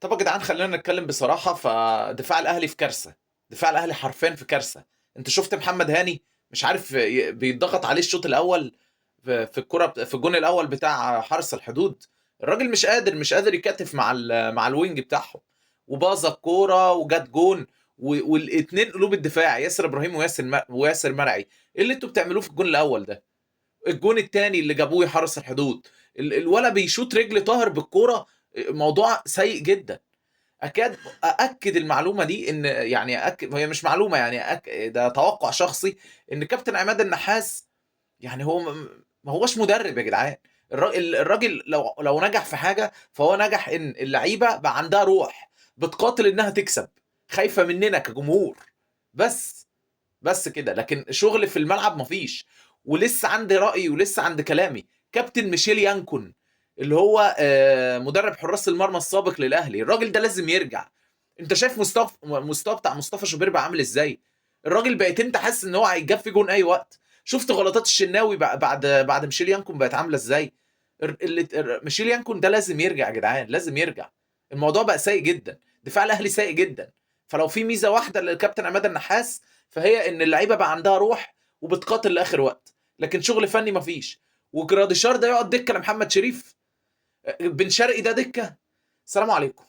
طب يا جدعان خلينا نتكلم بصراحة، فدفاع الأهلي في كارثة. دفاع الأهلي حرفيا في كارثة. انت شفت محمد هاني مش عارف بيتضغط عليه الشوط الأول في الكرة، في الجون الأول بتاع حرس الحدود. الراجل مش قادر يكتف مع مع ال wing بتاعهم، وباظ الكورة وجت جون. والاثنين قلوب الدفاع ياسر ابراهيم وياسر مرعي، ايه اللي انتوا بتعملوه في الجون الاول ده؟ الجون الثاني اللي جابوه حرس الحدود، الولا بيشوط رجل طاهر بالكوره، موضوع سيء جدا. اكاد ااكد المعلومة دي، ان يعني أكد، هي مش معلومة يعني ده توقع شخصي، ان كابتن عماد النحاس يعني هو ما هوش مدرب يا جدعان. الراجل لو نجح في حاجة فهو نجح ان اللعيبة بقى عندها روح بتقاتل انها تكسب، خايفة مننا كجمهور بس كده، لكن شغل في الملعب مفيش. ولسه عندي رأيي ولسه عند كلامي، كابتن ميشيل يانكون اللي هو مدرب حراس المرمى السابق للاهلي، الراجل ده لازم يرجع. انت شايف مستوى بتاع مصطفى شوبير بقى عامل ازاي؟ الراجل بقيت انت حاسس ان هو هيتجاب في جون اي وقت. شفت غلطات الشناوي بعد ميشيل يانكون بقت عامله ازاي؟ ميشيل يانكون ده لازم يرجع يا جدعان، لازم يرجع. الموضوع بقى سيء جدا، دفاع الاهلي سيء جدا. فلو في ميزة واحدة للكابتن عماد النحاس فهي ان اللعيبة بقى عندها روح وبتقاتل لاخر وقت، لكن شغل فني مفيش. وجراديشار ده يقعد دكه لمحمد شريف، بن شرقي ده دكه. السلام عليكم.